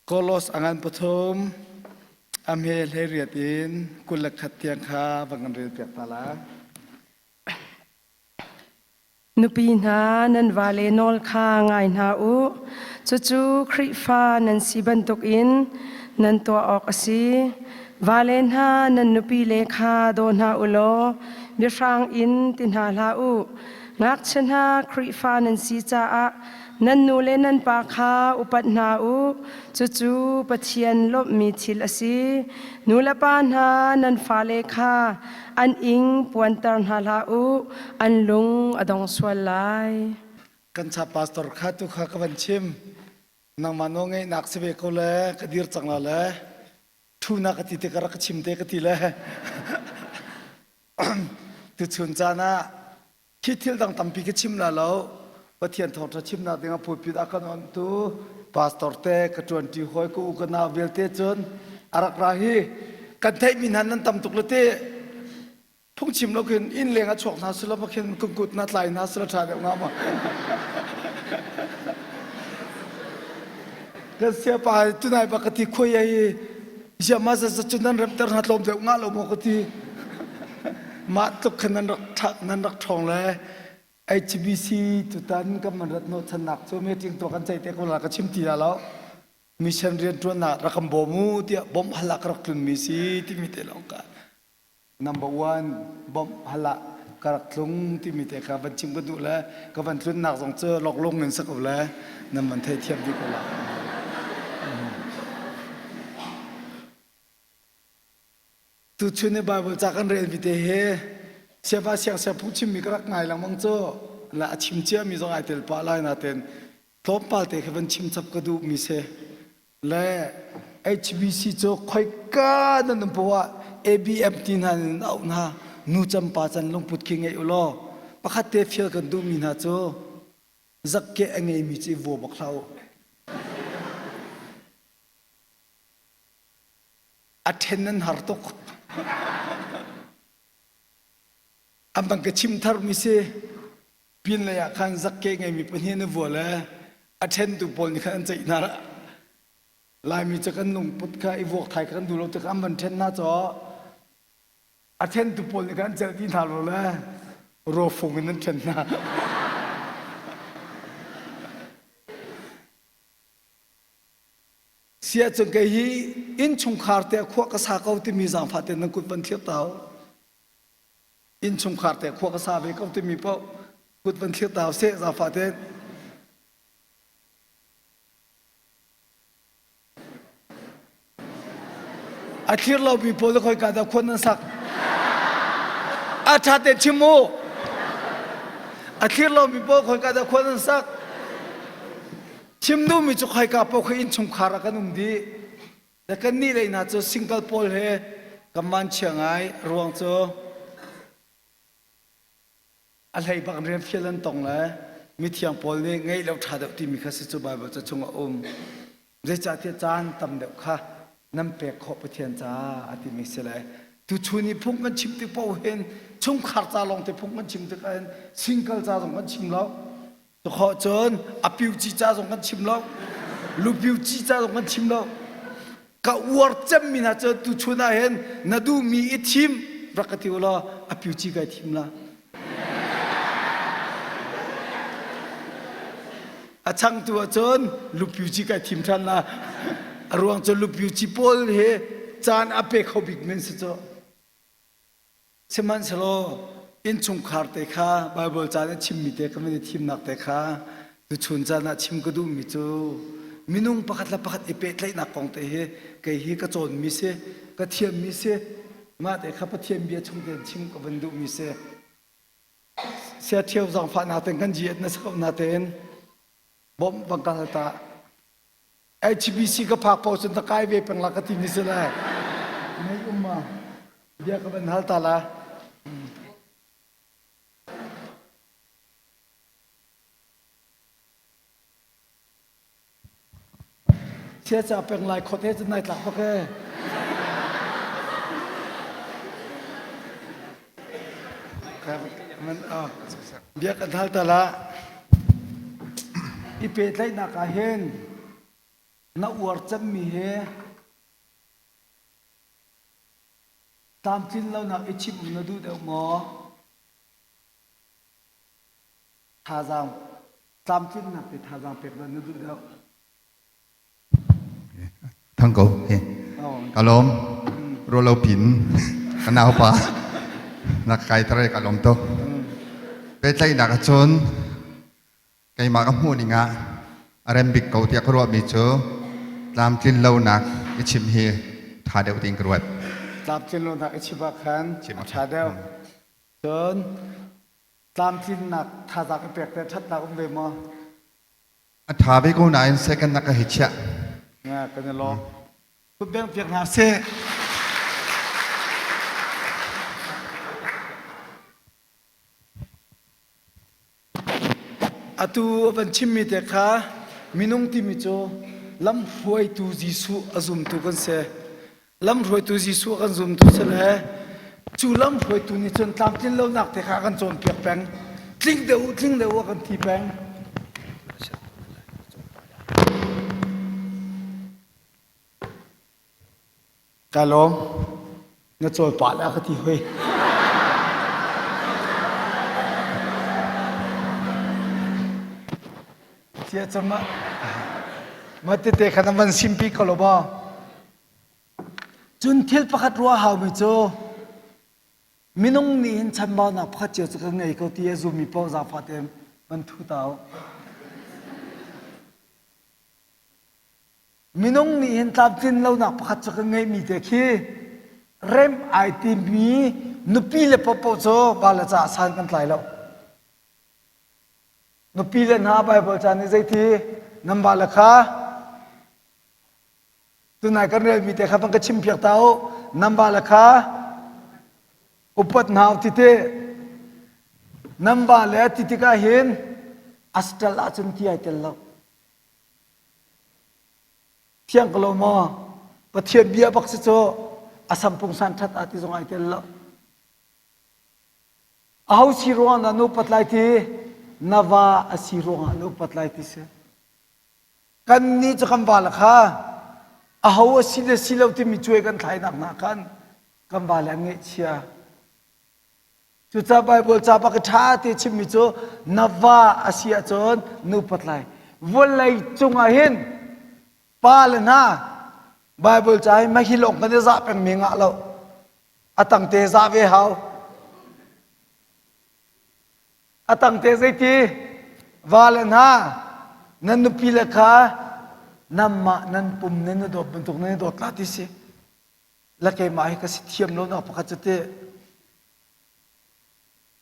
Kolos a ngan pathum a hme 18 in 21 tiang kha van kan rel piak ta la. Nupi hna nan vale nawl kha ngai hna u. Cucu Khrihfa nan si bantukin nan tuah awk a si. Vale hna nan nupile kha daw hna u law biahrang in ti hna hlah u. Ngakchia hna Khrihfa nan si caah nan nu le nan pa kha upat hna u. Cucu Pathian lawmhmi thil a si. Nu le pa hna nan fale kha an ing puanter hna hlah u. An lung a dong sual lai. Kan cha pastor kha tu kha ka van chim. Nangmah nawl ngeihnak si ve ko le ka dir cang la le thu na ka ti te ka rak ka chim te ka ti le tuchun caan ah Khi thil dang tampi ka chim la lo. Pathian thawngṭha chimnak dingah pulpit a kan ontu pastor te ka ṭuanṭi hawi ka u ka nau vialte cun a rak ra hi kan theihmi hna nan tam tuk le te phungchim lo khin inn leng a chuak hna sila ma khin kan kut na tlai hna sila ṭha deuh nga ma kan siapa tunai ba ka ti khuai ai Ziah mah zat cu nan remter hna tlawm deuh ngah lo maw ka ti. Mah tluk khan nan rak nan rak ṭhawng le HBC tutan kan man rat hnawhchannak cu meeting tuah kan ceih te ko la ka chim ti la lo. Mission rianṭuannak rak kan bawm u tiah bawmh hal ah ka rak tlunmi si timi te lawng ka number one bawmh hal ah ka rak tlung timi te kha van chim ka duh le ka van tlunnak zong cu loklung in si ko le nan van theithiam dih ko la. Tuchun i Bible ca kan relmi te hi siava siangsia phungchimmi ka rak ngai lengmang cu la a chim ciami zong ai tel pah lai nain tlawmpal te kha van chim chap ka duhmi si. Le HBC cu khoika nan um poah ah ABM ti hna in auh hna nu cam pa can lungput khi ngei u law pakhat te fial kan duhmi hna cu zakke a ngeimi cu i vua bak hlah u. A ṭhen nan har tuk. An bang ka chim tharmi si pinlei ah khan zakke ngeimi pahnih an i vua le a ṭhentu pawl nih khan an ceih hna. Laimi cu kan lungput kha i vuak thai kan duh lo tikah an van ṭhen hna caw a ṭhentu pawl nih khan an celh dih hna lo le rawfung in an ṭhen hna. Siahcun kei hi innchungkhar te khua ka sa ko timi zaangfah te nan kut van thlir ta u. Innchungkhar te khua ka sa ve ko timi paoh kut van thlir ta seh zaangfah te. A thlir lomi pawl khoika dah khua nan sak? A ṭha te chim u. A thlir lomi pawl khoika dah khua nan sak? Chim duhmi cu khoika paoh khi innchungkhar ah kan um dih. Le kannih lei hna cu single pawl he kan vanchia ngai ruang cu a hlei bak rian fial an tong le mithiang pawl nih ngeih lo ṭha deuh timi kha si cu Baibal ca chung a um. Zeicahtiah caan tam deuh kha nan pek khawh Pathian caah a timi si le tuchun i phung kan chim tik paoh hin chungkhar ca lawng te phung kan chim tik ahhin single ca zong kan chim lo. Tukhawh cun a piuci ca zong kan chim lo. Lupiuci ca zong kan chim lo. Ka uar cemmi hna cu tuchun ah hin na duhmi i thim rak ka ti u law a piuci kai thim la. A changtu ahcun lupiuci kai thim ṭhan la. A ruang cu lupiuci pawl hi caan a pe kho bik men si cu. Sihmanhsehlaw innchungkhar te kha Baibal ca nih a chimmi te kan i thimnak te kha tuchun caan ah chim ka duhmi cu minung pakhat le pakhat i pehtlaihnak kong te hi kei hi ka cawnmi si, ka thiammi si, mah te kha Pathian bia chung tein chim ka van duhmi si. Siaṭhio zaangfahnak tein kan jiat na si ko natein bawmh van ka hal ta. HBC ka phak paoh cun na kai ve peng la ka timi si lai. Nei um ma? Bia ka van hal ta la. Chia ca peng lai khot he cun nai tlak bak e. Bia kan hal ta la. I pehtlaihnak ah hin. Na uar cemmi hi tlamtlin lonak i chimh na duh deuh maw? Thazaang tlamtlinnak te thazaang pek na duh deuh? Thang ko. Hi. Ka lawm. Rualo pin. Ka naupa. Na kai tare ka lawm tuk. Pehtlaihnak ahcun keimah ka hmuh ning ah a rem bik ko tiah ka ruahmi cu tlamtlin lonak i chim hi ṭha deuh tiin ka ruat. Tlamtlin lonak i chim ah khan a ṭha deuh. Cun tlamtlinnak thazaang i pek te ṭhatnak um ve maw? A ṭha ve ko nain second na ka hi chiah. Nga kan i lawm. Kutbeng piak hna sih. Atu a van chimmi te kha minung timi cu lamhruaitu Jesuh a zumtu kan si. Lamhruaitu Jesuh a kan zumtu si le cu lamhruaitu nih cun tlamtlin lonak te kha a kan cawnpiak peng. Tling deuh u, tling deuh u a kan ti peng. Ka lawm. Na cawl pah la ka ti hoi. Cia cu ma ma tete kha na van simpi ko lo maw? Cun thil pakhat ruah haumi cu minung nih hin chanbaunak pakhat cio cu kan ngei ko ti a zummi paoh zaangfah tein van thu ta u. Minung nih hin tlamtlin lonak pakhat cu kan ngeihmi te khi rem ai timi nupi le paohpaoh cu vale caah san kan tlai lo. Nupi le hna Baibal ca nih zeiti nan vale kha tunai kan relmi te kha van ka chimpiak ta u nan vale kha upat hna u tite nan vale ti tikah hin astal ahcun ti ai tel lo. Thiang ko lo maw? Pathian bia bak si cu a sam pungsan ṭhat ah ti zong ai tel lo. Aho si ruangah na nu upat lai ti? Na va a si ruangah na upat lai ti si. Kan nih cu kan va le kha aho a si le si lo timi cuai kan thlainak hna khan kan va le an ngeihchia. Cucaah Baibal ca bak i ṭha te chimmi cu na va a si ahcun nupat lai. Vawlei cungah hin pa le hna Baibal ca hi mahi lawng kan i zah pengmi ngah lo. A tangte zah ve hau. A tangte zeiti? Va le hna nan nupi le kha nanmah nan pum nan i dawt bantuk nan i dawt la ti si. Le keimah hi ka si thiam lo nak pakhat cu ti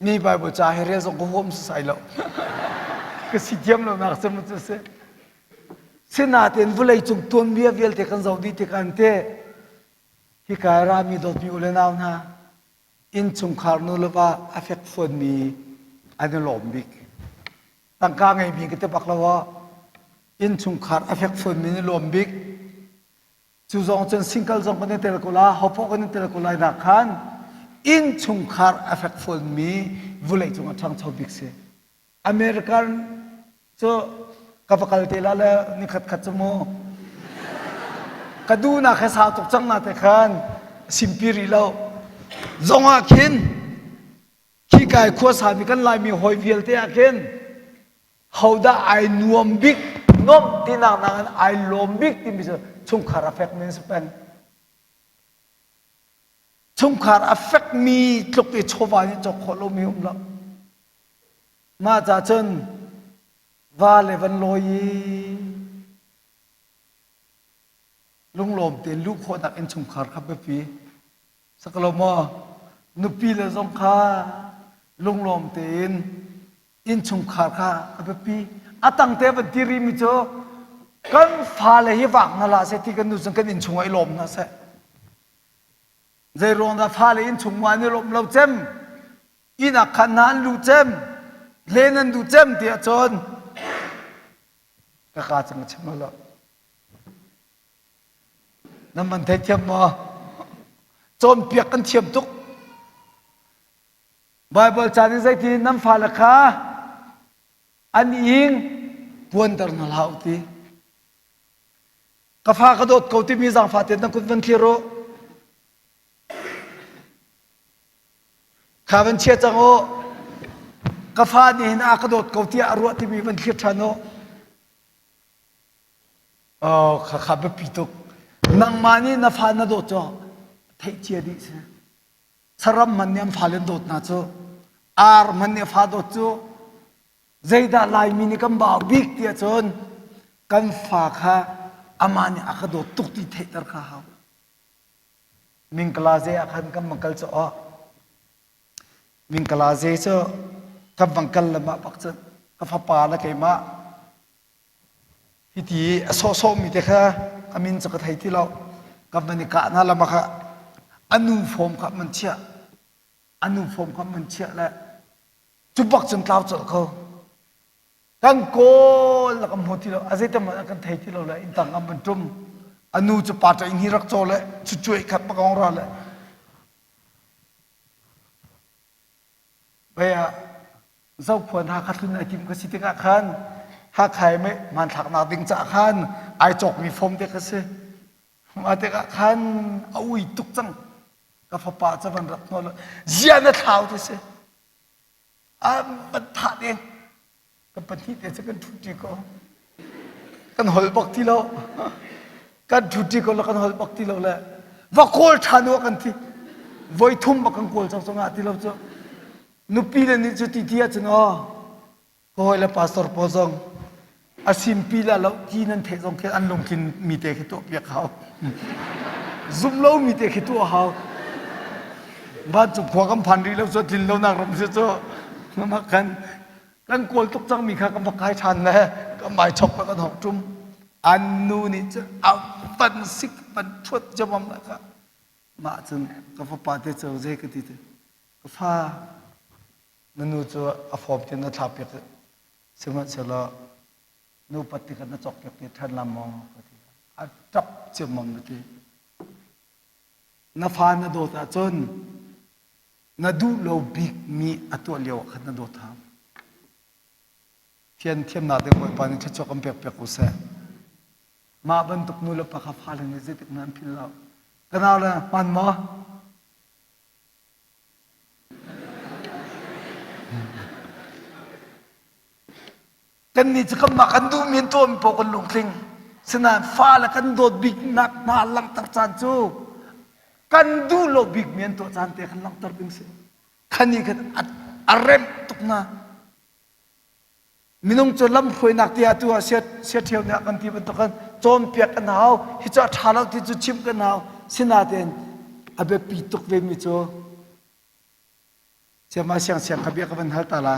mi Bible ca hi rel zong ka huam sai lo ka si thiam lo nak cu cu si sinain vawlei cung tuanbia vialte kan zoh dih tik an te hika rami dawtmi u le nau hna innchungkhar nu le va a fekfuanmi an i lawm bik tangka ngeimi ka ti bak lo ah innchungkhar a fekfuanmi an i lawm bik Cu zong cun single zong kan i tel ko la, hopoh kan i tel ko lai nak khan innchungkhar a fekfuanmi vulei cung a ṭhangcho bik si. American cu ka va kal te la le nikhat khat cu mu ka duhnak he sau tuk cang na te khan simpi rih lo. Zong ah khin khi kai khuasami kan Laimi hawi vialte ah khin hodah ai nuam bik nuamh tinak nakin ai lawm bik timi cu chungkhar a fekmi an si peng. Chungkhar a fekmi tluk i chawva nih cawk khawh lomi um lo. Mah ca cun va le van lawi i lunglawm tein luh khawhnak innchungkhar kha biapi. Sakalo maw nupi le zong kha lunglawm tein innchungkhar kha a biapi. A tangte van ti rihmi cu kan fale hi vak hna hlah seh ti kan nu cun kan innchung ah i lawm hna seh. Zei ruang dah fale innchung ma an i lawmh lo cem? Inn ah khan hna an luh cem? Len an duh cem ti ahcun ka ka cang chim lo. Nan man theithiam maw? Cawnpiak kan thiam tuk. Baibal ca nih zeitin nan fale kha an ing puanter hna hlah u ti. Ka fa ka dawt ko timi zaangfah tein nan kut van thlir u. Kha van chia cang u. Ka fa nih hin a ka dawt ko tiah a ruah timi van thlir ṭhan u. Oh, kha kha biapi tuk. Nangmah nih na fa na dawt cu theih cia dih si. Saram man nih an fale an dawt hna cu. Ar man nih a fa dawt cu. Zeidah Laimi nih kan bau bik tiah cun kan fa kha amah nih a ka dawt tuk ti theihter kha hau. Mingkalaze ah khan kan van kal cu aw. Mingkalaze cu kan van kal le mah bak cun ka fapa le keimah hiti a sawhsawhmi te kha a min cu ka thei ti lo. Kan van i kah hna lam ah kha a nu fawm kha man chiah. A nu fawm kha man chiah le Cu bak cun tlau colh ko. Kan kawl la kan hmu ti lo. A zeitam a kan thei ti lo le inn tang an van ṭum. A nu cu pa ṭa inn hi rak caw le cu cuai khat pakong ra le. Bai ah Zokhuan Hakha tlun ai tim ka si tikah khan Hakha i mei hmanthlaknak ding caah khan ai cawkmi fom te ka si. Mah tikah khan a ui tuk cang. Ka fapa cu van rak hnawl zia na thlau ti si. An van thah deng. Kan pahnih te cu kan ṭhuṭi ko. Kan holh bak ti lo. Kan ṭhuṭi ko lo kan holh bak ti lo le va kawl ṭhan u kan ti. Voi thum bak kan kawl cang cu ngah ti lo cu. Nupi le nih cu ti ti ahcun aw ka hawi le pastor pawl zong a simpi la lo ti nan theih zong khi an lungthin mi te khi tuah piak hau zum lo mi te khi tuah hau vancung khua kan phan rih lo cu tlin lo nak ram si cu mah kan kan kawl tuk cang mi kha kan va kai ṭhan le kan mai chok le kan hok ṭum an nu nih cu a van sik van ṭhuat jamam la kha mah cun ka fapa te cu zei ka ti te ka fa Na nu cu a fawm te na thlahpiak sihmanhsehlaw nupat tikah na cawkpiak te ṭhan la maw ka ti. A ṭap ciammam na ti. Na fa na dawt ahcun na duh lo bikmi a tuah lio ah khan na dawt hau. Thian thiamnak ding Bawipa nih thluachuah kan pek piak ko seh. Mah bantuk nu le pa kha fale nih zeitik hmanh an philh lo. Ka nau le hmaan maw? Kannih cu kanmah kan duhmi an tuahmi paoh kan lungtling. Sinain fale kan dawt biknak hna langhter caan cu kan duh lo bikmi an tuah caan te khan langhter ding si. Khan nih khan a remh tuk hna. Minung cu lamhruainak tiah tu ah siaṭhio nih a kan ti bantuk khan cawnpiak kan hau. Hi cu a ṭha lo ti cu chimh kan hau. Sinain a biapi tuk vemi cu siama siangsiang kha bia ka van hal ta la.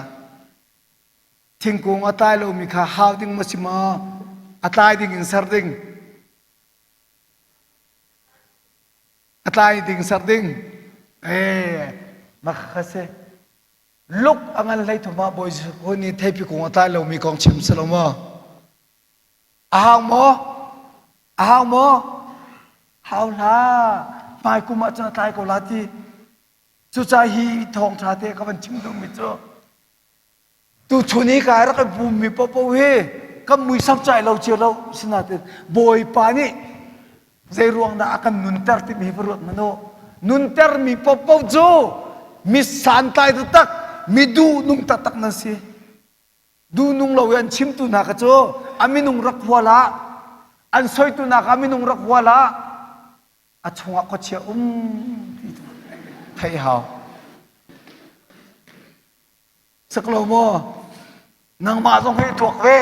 Thingkung a tlai lomi kha hau ding maw si maw? A tlai ding in ser ding. A tlai ding ser ding. Eh, mah kha si. Luk a ngan hlei thum ah Bawi Jesuh nih theipi kung a tlai lomi kong chim si lo maw? A hau maw? A hau maw? Hau hlah. Hmai kum ah cun a tlai ko la ti. Cucaah hi thawngṭha te ka van chim duhmi cu tuchun hi ka rak i pummi paohpaoh hi kan muisam cai lo cio lo sinain Bawipa nih Zei ruang dah a kan nunter timi hi va ruat hmanh u. Nuntermi paohpaoh cu mi santlai taktak, mi duhnung taktak nan si. Duhnung lo i an chimtu hna kha cu a minung rak hual ah, an soitu hna kha a minung rak hual ah, a chungah khuachia um ti theih hau. Sak lo maw? Nangmah zong hi tuak ve.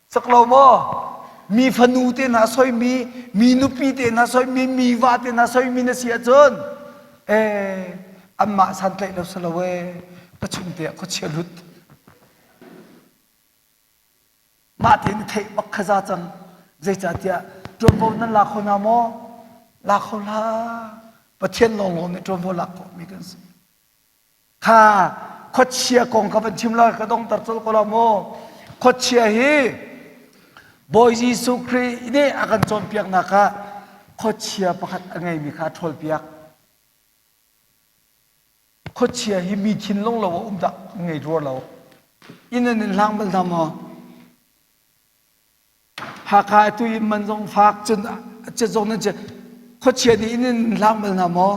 Sak lo maw? Mi fanu te hna soimi, mi nupi te hna soimi, mi va te hna soimi na si ahcun eh anmah santlaih lo si lo ee ka chung te ah khuachia lut. Mah tein theih bak kha za cang. Zeicahtiah ṭuanvo nan la kho hna maw? La kho hlah. Pathian lawnglawng nih ṭuanvo lak khawhmi kan si. Kha khuachia kong ka van chim lai ka dongter colh ko la maw? Khuachia hi Bawi Jesuh Khrih nih a kan cawnpiaknak ah khuachia pakhat a ngeimi kha a ṭhawlpiak. Khuachia hi mi thinlung lo a um dah ngei rua lo. Inn an in hlang bal hna maw? Hakha atu in man zong fak cun chet zong nan che khuachia nih inn in hlang bal hna maw?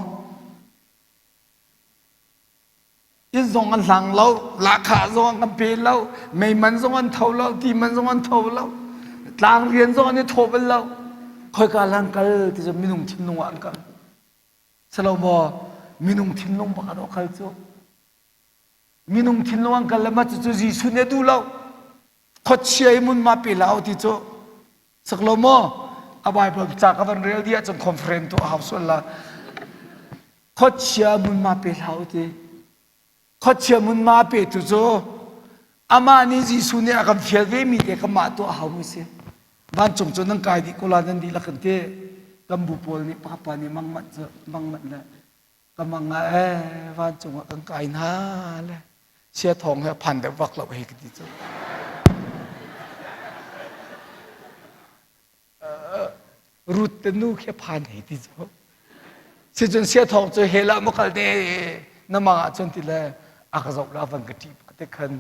Inn zong an hlang lo, lahkhah zong an kan pe lo, mei man zong an tho lo, ti man zong an tho lo, tlang rian zong an i thawh bal lo. Khoika lang kal ti cu minung thinlung ah an kal. Silo maw minung thinlung bak an kal cu. Minung thinlung an kal le mah cucu Jesuh nih a duh lo. Khuachia i mun ma pe lau ti cu. Sak lo maw? A Bible ca ka van rel dih ahcun conference tuah hau sual la. Khuachia mun ma pe hlau ti. Khuachia mun ma pe tu cu amah nih Jesuh nih a kan fial ve mi te kan mah tuah hau mi si. Vancung cu nan kai dih ko la nan dihlak kan ti. Kan bu pawl nih papa nih mang manh cu mang manh le ka mang ah ee vancung ah kan kai hna le sia thawng he phan deuh vak lo hei ka ti cu. Ruth te nu khi phan hei ti cu. Sicun sia thawng cu hell ah maw kal te na mang ah cun ti le a ka zoh la van ka ṭih te khan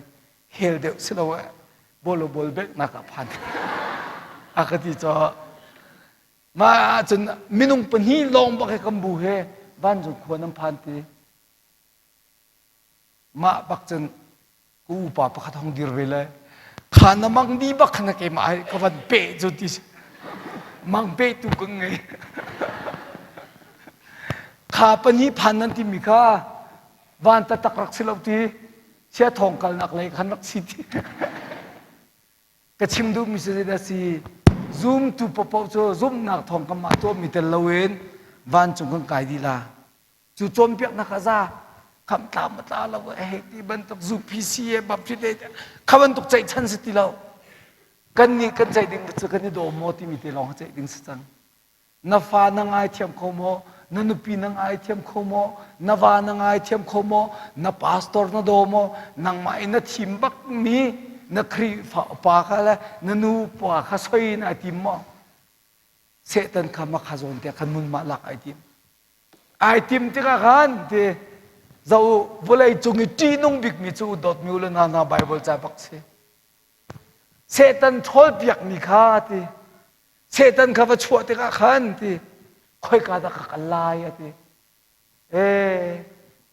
hell deuh si lo eh bolo bol bek nak ah phan a ka ti cu mah ahcun minung pahnih lawng bak he kan bu he vancung khua nan phan ti mah bak cun ka upa pakhat hong dir ve le kha na mang di bak khan keimah hi ka van pe cu ti mang pe tu ka ngei kha pahnih phan nan timi kha van taktak rak si lo ti chia thawng kalnak lei khan rak si ti ka chim duhmi cu zeidah si zumtu paohpaoh cu zumhnak thawng kan mah tuahmi tel loin vancung kan kai dih la cu cawnpiaknak ah za kham tla ma tla lo hei ti bantuk zu PC e baptist e kha bantuk ceihchan si ti lo kan nih kan ceih ding cu kan i daw maw timi te lawng ceih ding si cang na fa na ngaithiam kho maw na nupi na ngaithiam kho maw na va na ngaithiam kho maw na pastor na daw maw nangmah in na thim bak mi na Khrihfa pa kha le na nu pa kha soi na tim maw Satan kha makha zawn te khan mun mah lak ai tim ai tim tikah khan ti zo vawlei cung i ṭihnung bikmi cu dawtmi u le nau hna Bible ca bak si Satan ṭhawlpiakmi kha ti Satan kha va chuah tikah khan ti khoika dah ka kal lai a ti ee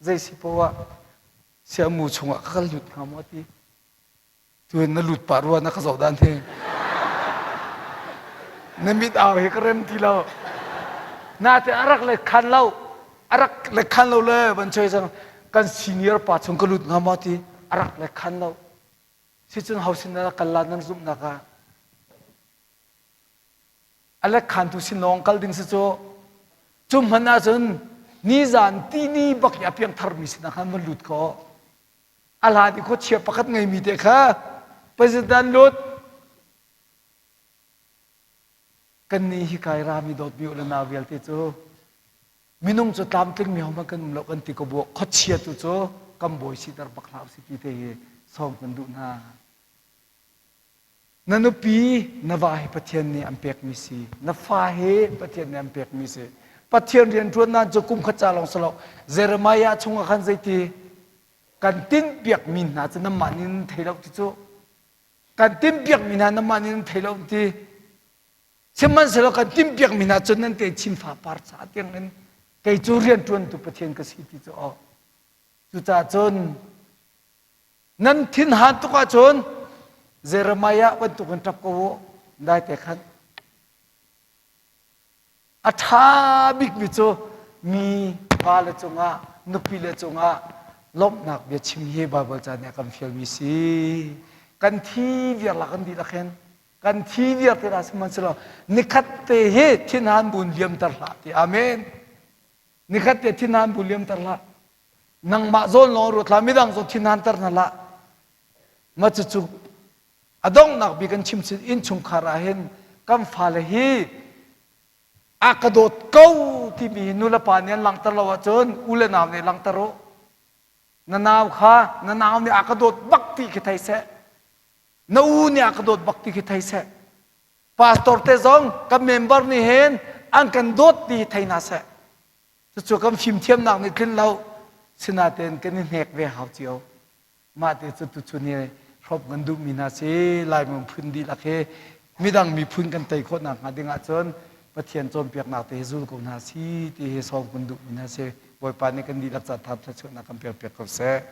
zei si poah siamu chungah ka kal lut hnga maw ti Tuin na lut pah rua na ka zoh dan hi. Na mit au hi ka rem ti lo. Nate a rak le khan lo. A rak le khan lo le van choi cang kan senior pa chung ka lut hnga maw ti a rak le khan lo. Sicun ho sin na kal la nan zumhnak ah a le khantu sin lawng kal ding si cu cu hman ahcun nizan tini bak i a piang tharmi sinah khan van lut ko A hlan i khuachia pakhat ngeimi te kha president lut kannih hi kai rami dawtmi u le nau vialte cu minung cu tlamtling mi hohmanh kan um lo kan ti ko bu khuachia tu cu kan bawi siter bak hlah usih ti te hi sawm kan duh hna. Na nupi, na va hi Pathian nih an pekmi si. Na fa hi Pathian nih an pekmi si. Pathian rianṭuannak cu kum khat ca lawng si lo. Jeremiah chungah khan zeiti kan tinhpiakmi hna cu nanmah nih nan thei lo ti cu. Kan tinhpiakmi hna nanmah nih nan thei lo ti. Sihmanhsehlaw kan tinhpiakmi hna cu nan te chin fapar ca tiang in kei cu rianṭuantu Pathian ka si ti cu aw. Cucaah cun Nan thinhan tuk ahcun Jeremiah bantukin ṭap ko u. Dai te khan. A ṭha bikmi cu mi vale cungah nupi le cungah lawmhnak bia chim hi Baibal ca nih a kan fialmi si. Kan thi viar la kan dihlak hin kan thi viar te dah sihmanhsehlaw nikhat te hi thinhan bun liamter hlah ti amen. Nikhat te thinhan bu liamter hlah. Nangmah zawn lawng ruat hlah midang zawn thinhanter hna hlah ma cucu a donghnak bik kan chim sin innchungkhar ah hin kan fale hi a ka dawt ko timi hi nulepa nih an langhter lo ahcun u le nau nih langhter u na nau kha na nau nih a ka dawt bak ti khi thei seh na u nih a ka dawt bak ti khi thei seh pastor te zong kan member nih hin an kan dawt ti hi thei hna seh Cucu kan fimthiamnak nih tlin lo sinain kan i hnek ve hau cio. Mah te cu tuchun hi hrawm kan duhmi hna si Lai miphun dihlak hi. Midang miphun kan tei khawh nakhnga ding ahcun Pathian cawnpiaknak te hi zul ko hna si ti hi sawm kun duhmi hna si. Bawipa nih kan dihlak ca thar thluachuahnak kan pek piak ko seh.